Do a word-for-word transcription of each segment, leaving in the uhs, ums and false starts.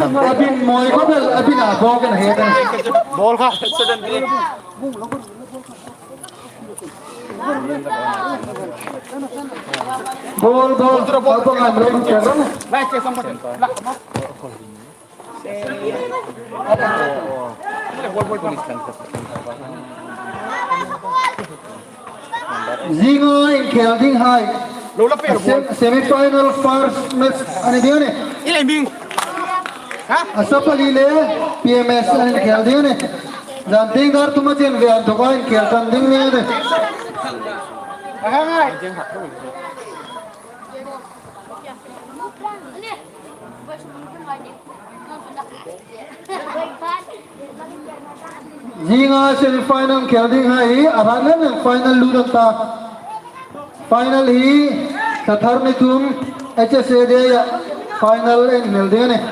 A bin mawi khawp el, a bin a bawk a ni ta. Ball kha. Ball, ball. Ball, ball, ball. Zinga inkhel ding hai. Lo la pe. Sem-, semi-final first match a ni ding a nih. I le ming. Ha? Asapali le P M S an inkhel ding a nih. Zan tieng dar tuma chen ve an thawka inkhel kan ding a nih. Aha ngai. Zinga semi-final khel ding hai, a hrat lem lem final lut an ta. Final hi, Saturday tum, H S A day a, final an hmel ding a nih.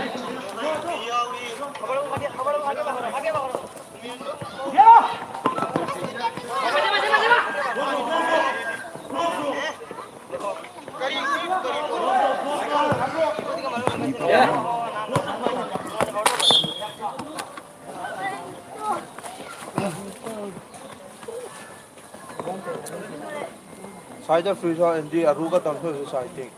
Cider freezer and the aruga tam so exciting.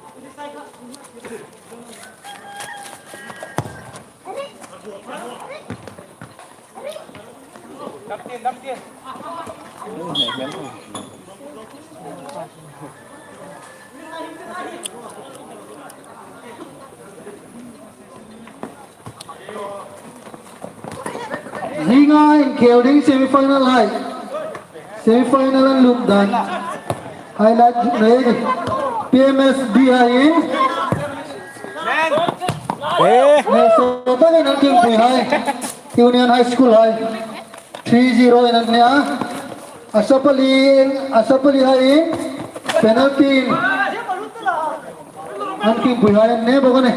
Zinga inkhel ding semi-final hai. Semi-final an lut dan. Highlight nei. P M S B hai in. Eh. Nei so ta ni nang king pui hai. Union High School hai. Three zero in an nia. Asapali, Asapali hai in. Penalty in. An king pui hai in ne bawk a nih.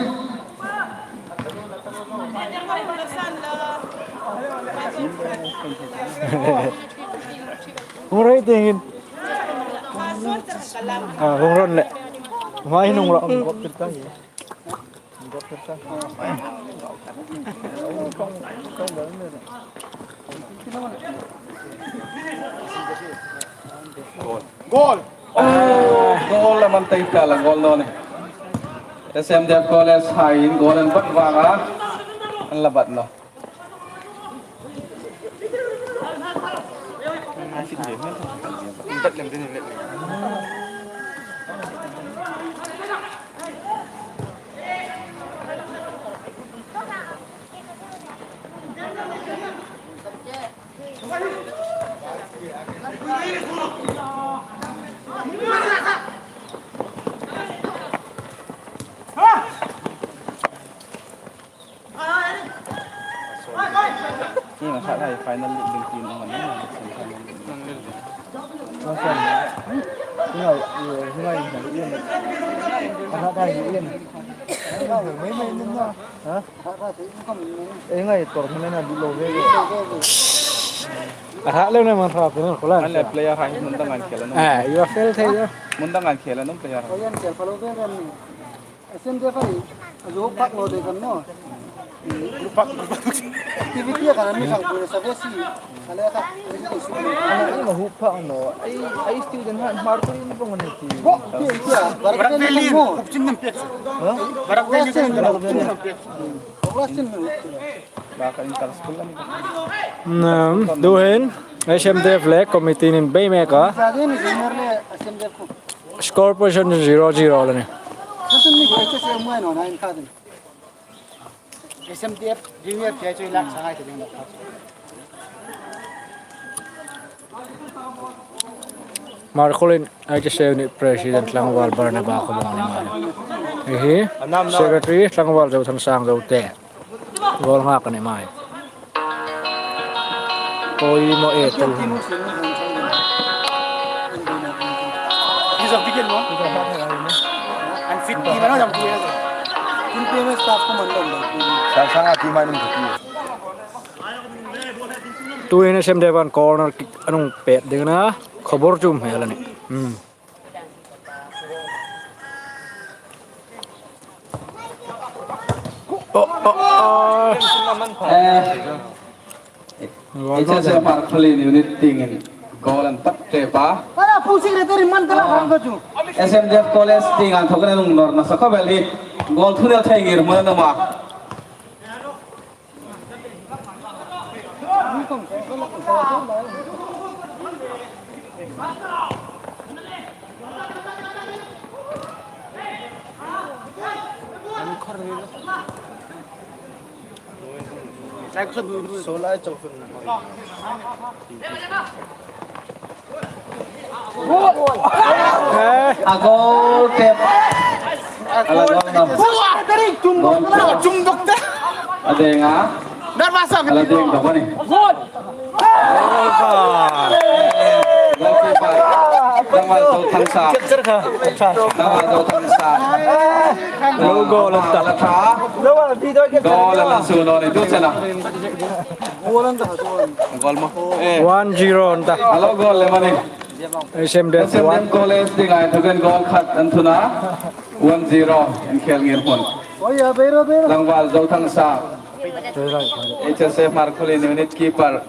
Hung rei dingin. Ah, hung ron le. Mai hung ron. Goal. Oh, goal la man tai ta la goal no ne. S M D F College hai in goal an bat vanga. An la bat naw. Ina kha lai final league ding team ang an na semi final league. Ngai, ngai, ngai, ngai. Aha, ngai, ngai. Ha? Eh, ngai, tor mana na di lo ve. Aha, lo na man ra pe na ko la. An le player hai mun dang an khela no. Ah, you feel thei lo. Mun dang an khela no player. Ko yan khel pha lo ve ram ni. S M D F hai, a zu pak lo de kan no. Pak, pak. Activity kan mi sang pui sa ve si. Kale ka. Ai ma hu pak no. Ai, ai student han mar ko in bong ne ti. Bo, ti ti. Barak Valley, no. Kupchin nam pet. Ha? Barak Valley, Kupchin nam pet. Ba ka inter school ni. Nam, duhen, S M D F le committee nin bei me ka. Sa de ni gamer le S M D F ko. Score position zero zero la ni. Sutun ni H S A mai no na in ka din. S M D F junior ke choi lak sangai te ding. Marcolin H S A unit president Tlangval Barnaba ko mong ni mai. Hi hi. Secretary Tlangval Zothansang Zote. Goal nghak a ni mai. Poi mo e tel. He's a big one. And fit team, ano, jam team. Team team staff ko man lo. Sang sang a team a ni. Tuhin S M D F an corner kick an hung pet ding a na. Khawbor chu hmel a nih. Hmm. Oh, oh, oh. Eh, H S A Markholin unit tiengin goal an tak ṭep a. Para pu secretary man tala hang ko chu. S M D F College tieng inthawkin an hung nawr nasa khawp el hi. Goal thunel thei ngir hmun an um a. A goal ṭep. A la goal nawh. Goal ṭep. A deng a. A la deng dawk a nih. Goalkeeper. Tlangval Zothangsa. Tlangval Zothangsa. Lo goal a ta. A la ṭha. Goal a la su naw ni tu chena. Goal maw? Eh. One zero an ta. A lo goal lem a nih. S M D F S M D F one. College tieng inthawkin goal khat an thun a. One zero, inkhel ngir hmun. Tlangval Zothangsa. H S A Markholin unit keeper.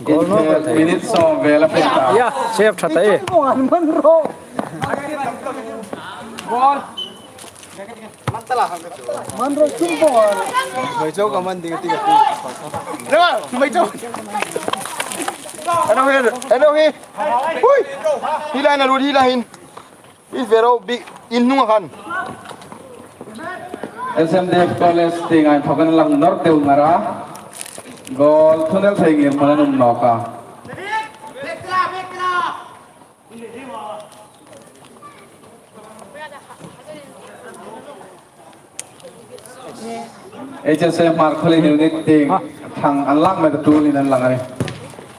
Goal nawh. Minute sawm vel a pung ta. Ya, save ṭha ta e. Mai chau ka man ding ti ka ti. Lewa, mai chau. Ano he, ano he. Hui. Hi lai na lut hi lai hin. Hi vero bi in hnung khan. S M D F College tieng inthawkin an la nawr deu ngar a. Goal thunel thei ngir hmun an um nawk a. H S A Markholin unit tieng thang an lak met a tulin an lang a nih.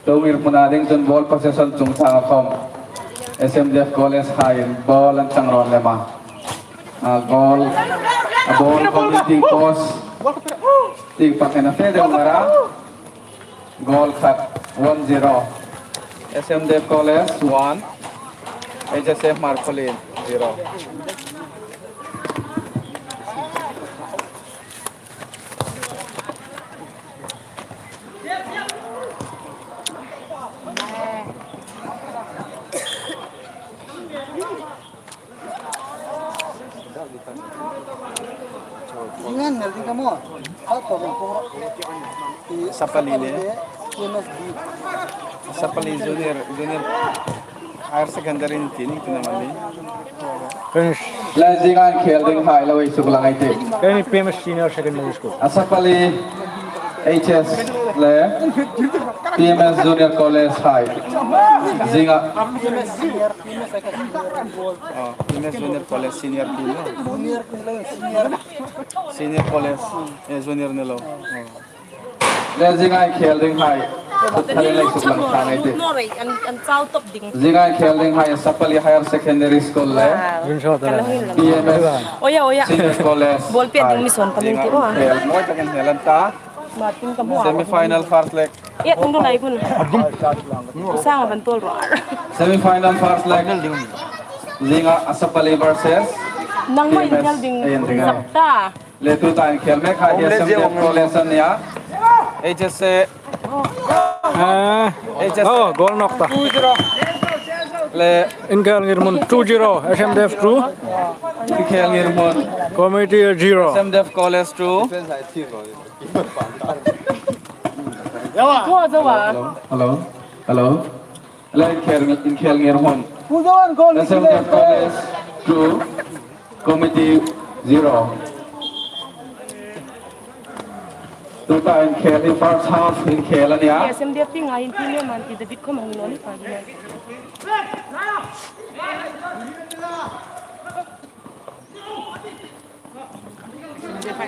Tumir hmuna ding chun ball possession chungchanga khawm S M D F College haiin ball an chang rawn lem a. A goal, a ball khawm in tieng post tieng pakin a fe deu ngar a. Goal khat, one zero. S M D F College one, H S A Markholin zero. Ingan nel di kamu. Apa bang kong. Sapali le. Sapali Junior, Junior Higher Secondary ni tini tuna mani. Finish. La zinga inkhel dinghai lo ei suk lang ei tih. Kei ni P M S Senior Secondary School. Asapali H S le P M S Junior College hai. Zinga. Oh, P M S Junior College senior team lo. Senior College, eh, junior ni lo. Oh. Le zinga inkhel dinghai. Thale lei suk lang sang ei tih. Zinga inkhel dinghai Sapali Higher Secondary School le P M S Senior College. Ball pia ding mi son pamin ti o. Inkhel mawi takin inkhel an ta. Semi final first leg. Semi final first leg. Zinga Asapali versus P M S. Nang mai inkhel ding. Le tuta inkhel mek hai hi S M D F College a nih a. H S A. Ah. H S A. Oh, goal nawk ta. Le. Inkhel ngir hmun two zero, S M D F two. Inkhel ngir hmun. Committee zero. S M D F College two. Hello. Hello. Hello. Le inkhel, inkhel ngir hmun. S M D F College two, Committee zero. Tuta inkhel hi first half inkhel a nih a. S M D F tienga hin team man ti David khom hung lo ni pa ni.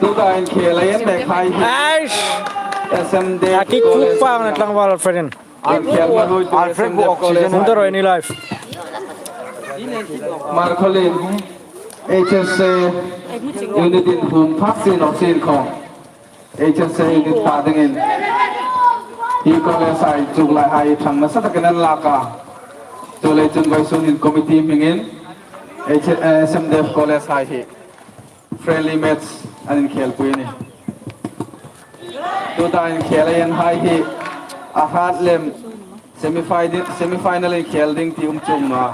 Tuta inkhel a en mek hai hi. Aish. S M D F. A kick College. Puk pa na tlangval Alfred in. Inkhel ma hui tu Alfred S M D F College. Hung ta raw ni live. Markholin H S A unit in hum phak sin ok sin khom. H S A unit ta dingin. Hi college-hai chuk lai hai ṭhang nasa takin an lak a. Chuleiin vawisun hin committee hmingin H-, eh, S M D F college-hai hi friendly match an inkhel pui a nih. Tuta inkhel ei hai hi a hrat lem semi-fi-, semi-final inkhel ding ti um chuong naw a.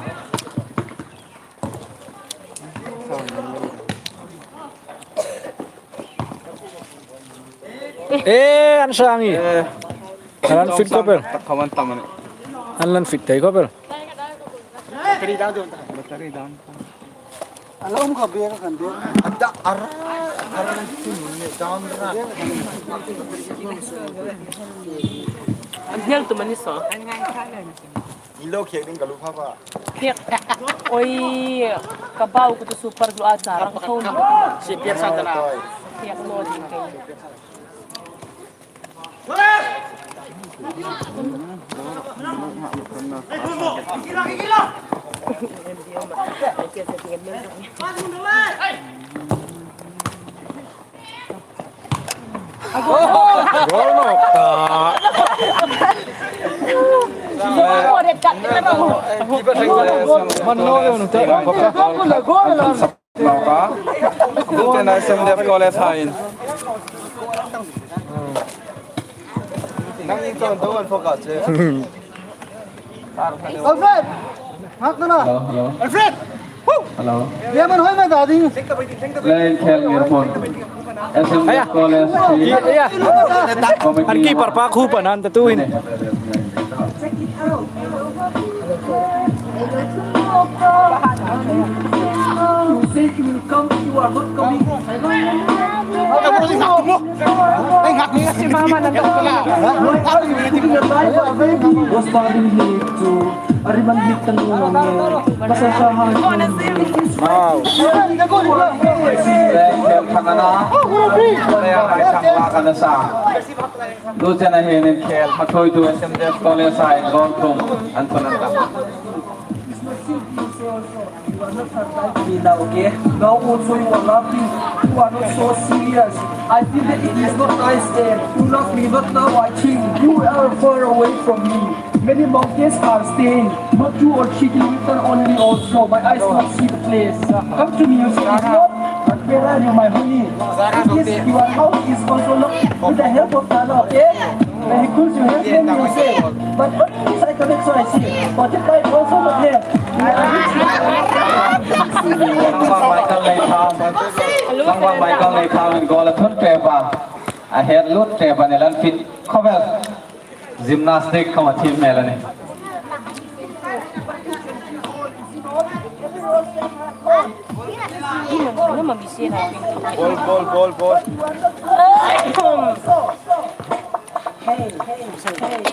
Eh, an sang hi. Eh. An lan fit khop el. Tak khawan tam a nih. An lan fit thei khop el. Battery down. Battery down. Ala um kha bek kan de. Ada ara, ara chu nun ne down ra. An hel tu mani so. Ilo khek ding ka lu pha pha. Khek. Oi, ka bau ku tu super glue a char ang thon. Si pier sa ta na. Khek lo ding kai. Goal nawk ta. Man naw le nu ta. Nawk a. Tuta S M D F college-hai. Nang in ton do an focus che. Alfred! Hak na na. Hello, hello. Alfred! Hello. Ye man hoi ma da ding. Le inkhel ngir hmun. S M D F college. Aya. Committee. An keeper pa khu pa nan ta tu hin. Wow. Tuta hin inkhel hmaṭhawitu S M D F college-hai goal thum an thun an ta. You are not hurt like me now, okay? Now also you are laughing. You are not so serious. I feel that it is not nice, eh? You love me not now, I think. You are far away from me. Many mountains are staying, not two or three kilometers only also. My eyes cannot see the place. Come to me, you see, it's not. But where are you, my honey? It is, your house is also locked with the help of Allah, okay? When he calls you, help him, you say. But what is I cannot so I see. But if I also not help, we are rich. Tlangval Michael Neithau. Tlangval Michael Neithau in goal a thun pei a. A het lut pei a ni lan fit khawvel. Gymnastic khawm a thiem hmel a nih. Ball, ball, ball, ball.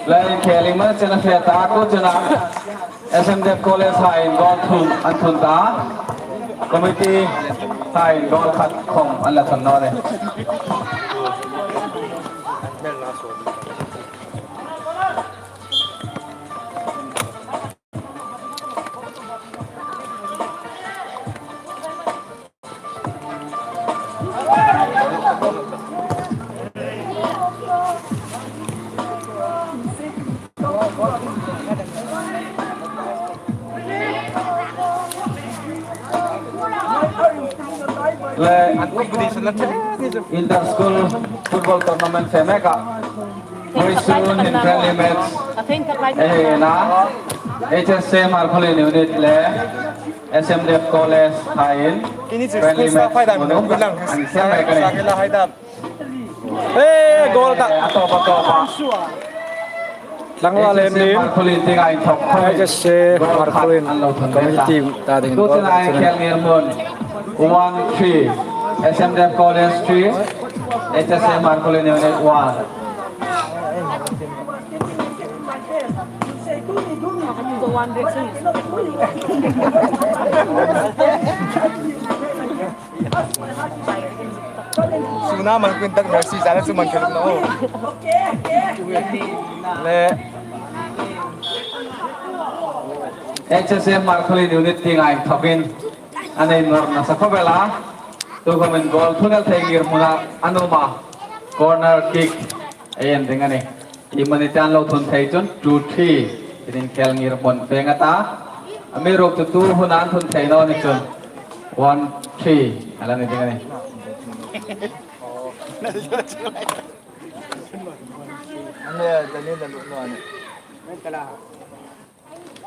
Le inkhel in man chena fe ta ku chena. S M D F college-hai goal thum an thun ta. Committee-hai goal khat khawm an la thun naw a nih. Le inter-school football tournament fe mek a. Vawisun hin friendly match ei nei a. H S A Hmarkhawlien unit le S M D F college-hai in friendly match hung an siam mek a nih. Eh, goal ta. A tawp a, tawp a. Tlangval Lemlien. Hmarkhawlien tieng a inthok khawm. H S A Hmarkhawlien committee ta dingin goal ta. Tuta inkhel ngir hmun. One three. S M D F college three. H S A Hmarkhawlien unit one. Suna man kun tak mercy zala su man kheluk na o. Le H S A Hmarkhawlien unit tieng a inthokin an innuom nasa khawp el a. Tu khawmin goal thunel thei ngir hmuna an um a. Corner kick ei en ding a nih. Iemani tieng lo thun thei chun two three. Iengkhel ngir hmun peng a ta. Amiruokchu tu huna an thun thei naw ni chun one three. A la ni ding a nih.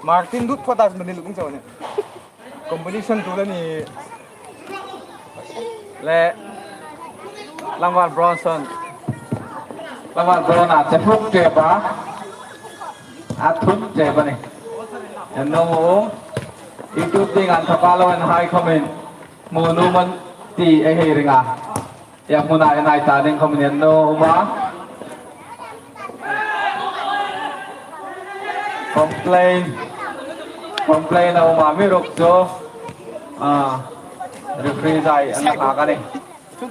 Martin lut phawt a, Martin lut chau ni. Competition tu la ni. Le Tlangval Bronson. Tlangval Bronson a che phuk che pa. A thun che pa ni. An nuom. I tu ding an thapa lo an hai comment. Hmu nuom an ti ei hei ring a. Ia hmuna ei nai ta ding khawm ni an nuom a. Complain. Complain a um a, amiruokchu. Ah, referee zai an hak a nih. S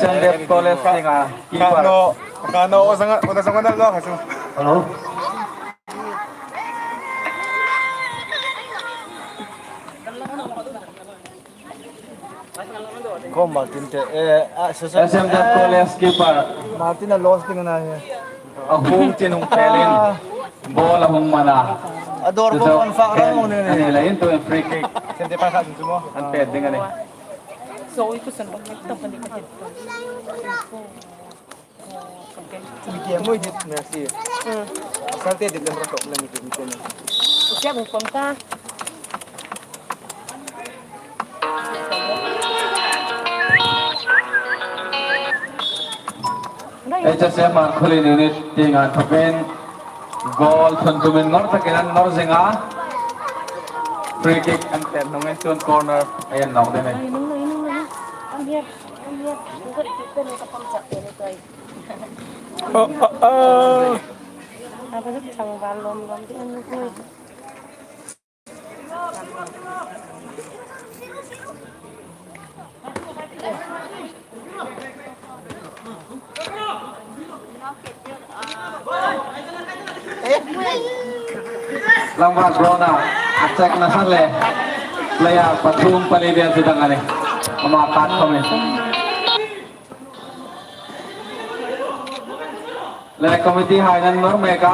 M D F College tienga keeper. Kano, kano, o sanga, o sanga na lo khasu. Hello. Ko Martin te, eh, ah, so, so. S M D F College keeper. Martin a loss ding a na hi. A hung chin hung pelin. Ball a hung man a. A dawr ko an fak rang hung ni. Ani la in tu free kick. Sen te pa kha chu mo. An pet ding a nih. So, itu san bak tak pani ka. Mi ke mo dit, merci. Hmm. Sante dit lem tok lem dit mi ke mo. Siap hukum ta. H S M Markhulin unit tienga thawkin goal thun tumin ngawr takin an ngawr zing a. Free kick an pet hnungin chun corner ei nâwk ding a nih. Ai, nung, nung, nung, nung. Come here, come here. Oh, oh, oh. Tlangval Bronson a check nasa le player pathum pali vel chu dang a nih. Ama khat khawmin. Le committee hai nan nawr mek a.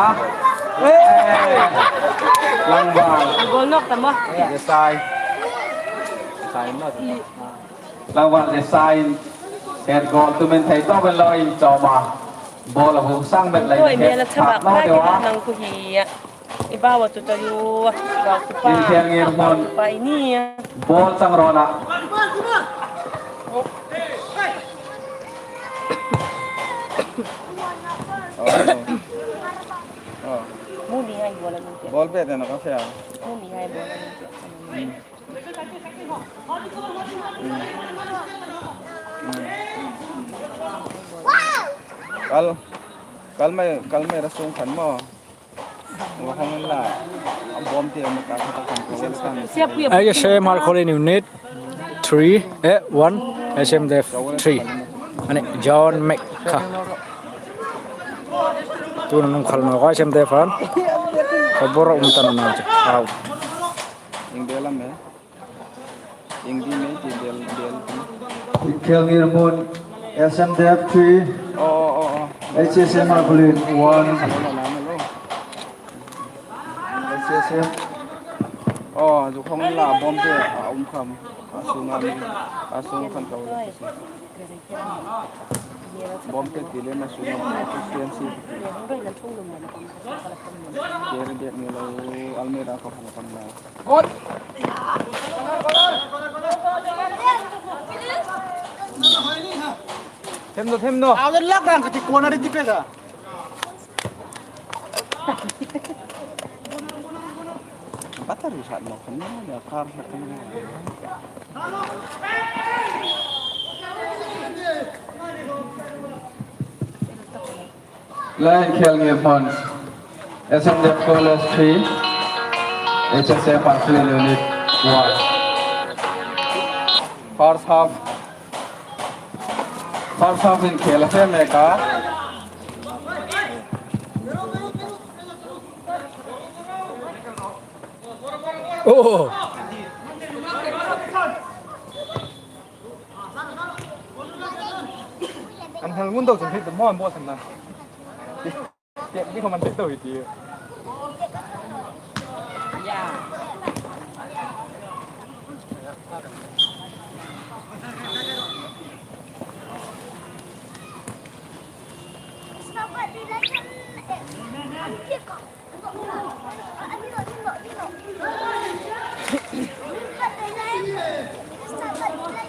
Tlangval. Goal nawk ta maw. Desai. Desai nawk. Tlangval Desai. Head goal tumin thei tawp el lo in chawm a. Ball a hung sang bet lai. Oi, mela chama khai deu a. Nang ku hi. I bawa tu ta yu, bawa tu pa. Iengkhel ngir hmun. Bawa tu pa ini. Ball chang rawn a. Oh. Mu mi hai ball a min pe. Ball pe ta na ka fe a. Mu mi hai ball a min pe. Hmm. Hmm. Hmm. Kal, kal mai, kal mai ra sung khan maw. H S M Markhulin unit three, eh, one, S M D F three. Ani John Mekha. Tun nung khal na S M D F an. Khobor um ta na na. Out. Iengkhel ngir hmun, S M D F three, oh, oh, oh, oh. H S M Markhulin one. H S M. Oh, zu khong la bom te, a um kham. A sunga mi, a sunga khan kau. Bom te ti le na sunga mi, efficiency. Kere det ni lo, almera ko hal kan la. Them no, them no. Aw, lak rang ka ti corner ti pesa. Battery sat no kan na, ya kar na kan na. Line khel nge hmun. S M D F College three, H S M Markhulin Unit one. First half. First half in khel a fe mek a. Oh. An hal ngun deu chun hei tu mo an bo san na. Ti, ti ko man ti to ti.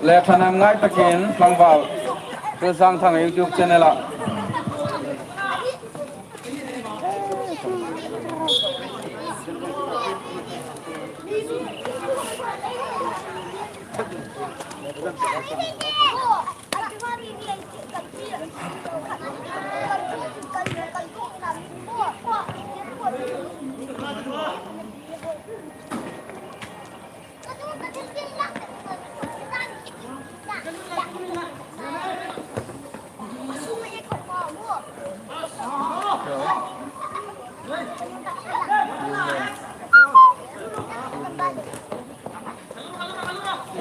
Le ṭhahnem ngai takin tlangval Rilzangthang YouTube channel-a.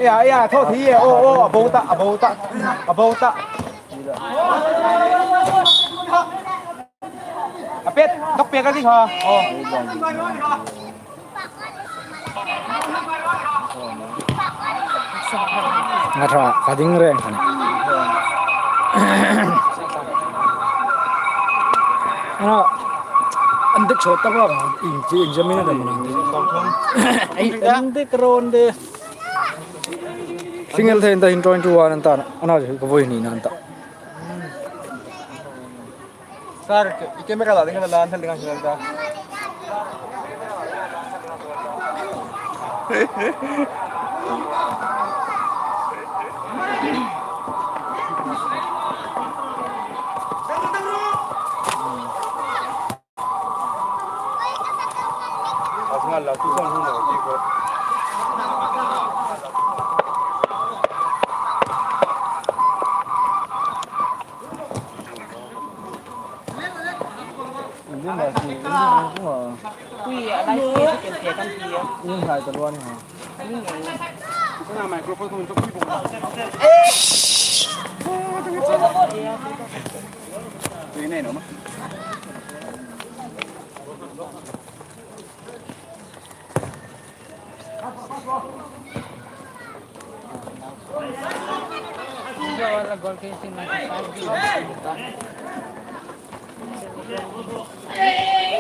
Ê, ê, thaw thi, ê, ô, ô, a bo ta, a bo ta, a bo ta. A pet, dawk pek a ding ha. Ô. Nga ṭha, ka ding reng khan. Ana, an dik chawt tak lo, in chi, in jamin a dam na. Ei, an dik ron de. Single thei in ta hin twenty one an ta, ana ka voi ni nan ta. Sir, i camera la ding la, an thal ding an thal ta.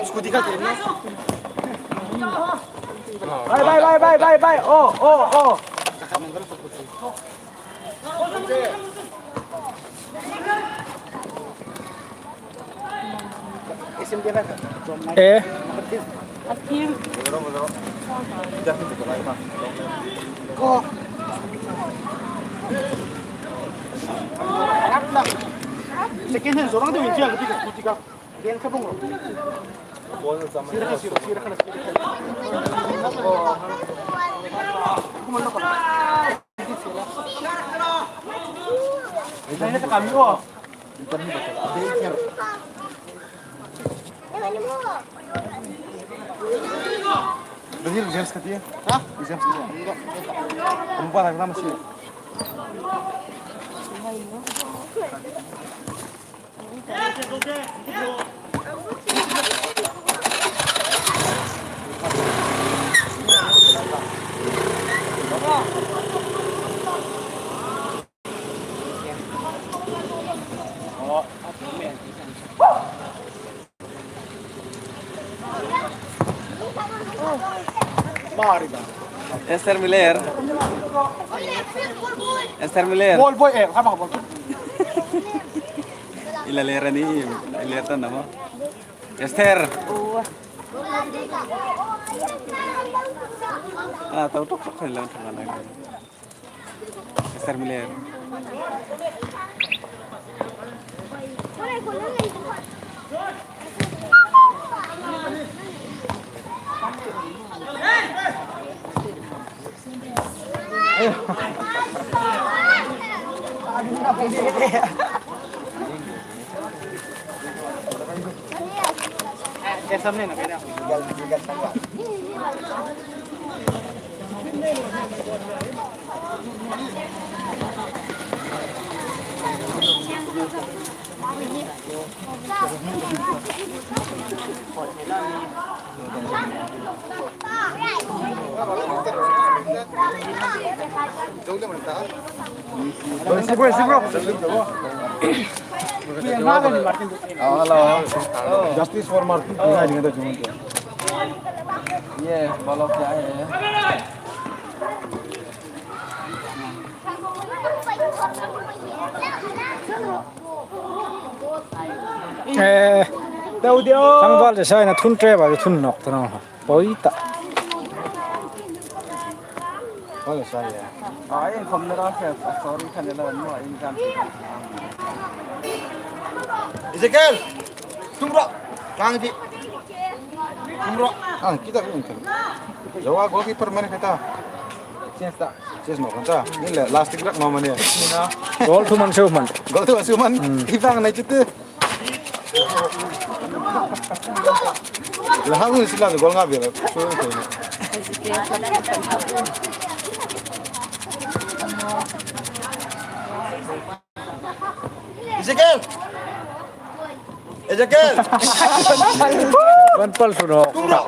Scooty ka kiri na. Bye, bye, bye, bye, bye, bye. Oh, oh, oh. Eh. Second hand, seorang tu yang dia ketika ketika dia kabung. Sira, sira, sira, sira. Brazil, James ka ti? Ha? James ka ti? Kamu pa lagi nama sih? Esther Miller. Esther Miller. Ball boy, eh, apa ball? Ila lera ni, ila tan nama. Esther. Ah, tahu tu kok lewat mana. Esther Miller. Hello. Justice for Martin. ये बोलो क्या है? Eh, tlangval le saina thun tre ba thun nawk ta naw. Poi ta. Tlangval le saina. Ah, in khom na ra se, sorry, kan la no in kan. Ezekiel, tum ro. Kang di. Tum ro. Ah, kita kan. Jawa goalkeeper mana kata. Chance ta. Chance naw kan ta. Ni le last dik rak naw mani. Goal thuman, thuman. Goal thuman, thuman. Hmm. Ibang na chute. La hang ni sila goal nga bela. Ezekiel. Ezekiel. Van pal suno. Tum ro.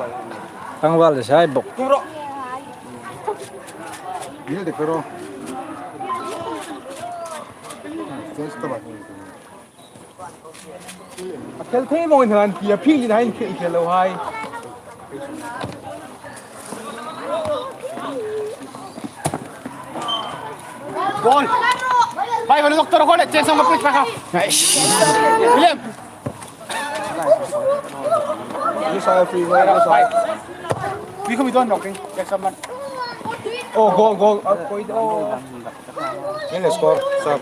Tlangval le sai bok. Tum ro. Ni de pero. Chance ta ba. A khel thei mawng in han ti a phil in hai in khel khel lo hai. Goal. Bai, bai, doctor, goal. Chance ma please, bai. Nice. William. Ni sa free, ni sa. Wi khom i don knocking. Get someone. Oh, goal, goal. Oh, goal. Oh. Ni le score, sir.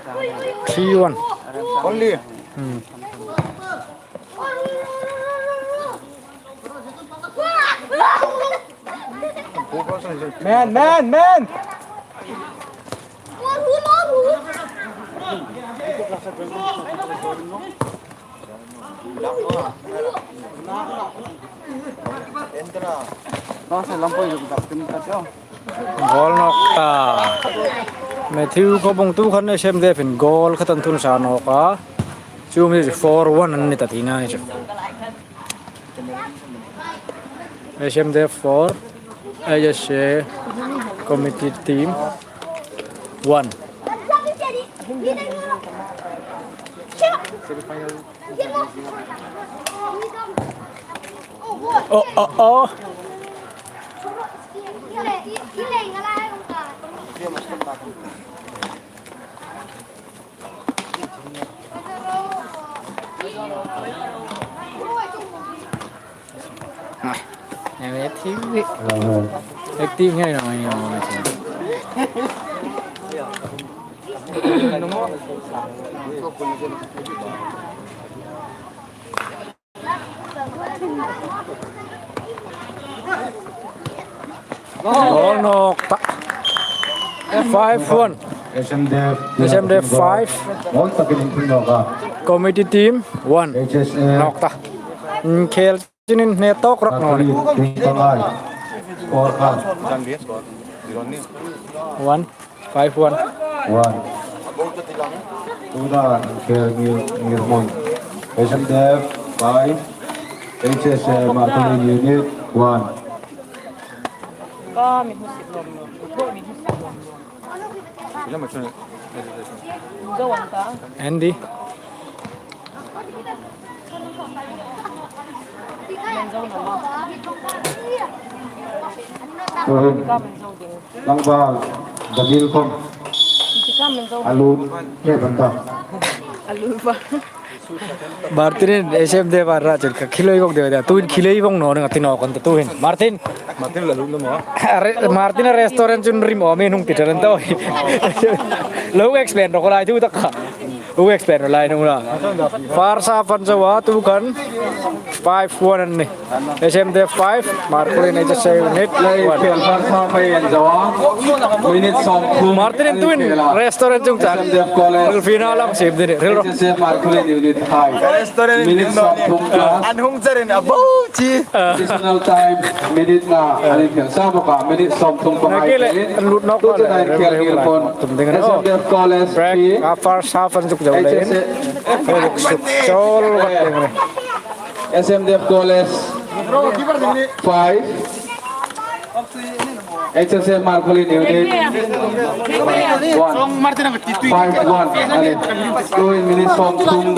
Three one. Only. Hmm. Man, man, man! Goal nawk ta. Matthew Khawbung tu khan S M D F in goal khat an thun sa nawk a. Chu mi four one an ni ta tina ni chu. S M D F four, A S A committee team one. Oh, oh, oh. Ah, em active. Active ngay naman yung mga team. Goal nawk ta. Five one. S M D F. S M D F five. Goal takin in nawk a. Committee team one. H S A. Nawk ta. Khel chinin hne tawk rak naw ni. Score khan. One. Five one. One. Tuta khel ngir, ngirhmun. S M D F five, H S A Marthaluin Unit one. Andy. Tuhin, tlangval, Dabil khom. A lut, ke ban ta. Martin in S M D F ra chun ka khiloi vong de da. Tuhin khiloi vong naw ni ngati naw kan ta tuhin. Martin. Martin la lut naw ma. Are, Martin a restaurant chun rim awm in hung ti tharan ta. Lo explain ro ko lai thu ta ka. U explain ro lai nung la. Farsa fan sa wa tu kan. five one an nih. S M D F five, Markhulien H S A unit one. Martin in tuin restaurant chungchang. Hril fina lang sip ding, hril ro. Restaurant minute sawmthum plus. An hung charin a bo chi. Additional time minute nga, an inkhel sa bawk a, minute sawmthum panga. Naki le, an lut nawk tu chun an inkhel ngir pon. Tum ding a ni. S M D F College break, three. A first half an zuk zo leiin. Suk chol wat ding a ni. S M D F College five. H S A Markhulien unit one. Five one. Ani. Tuin minute sawmthum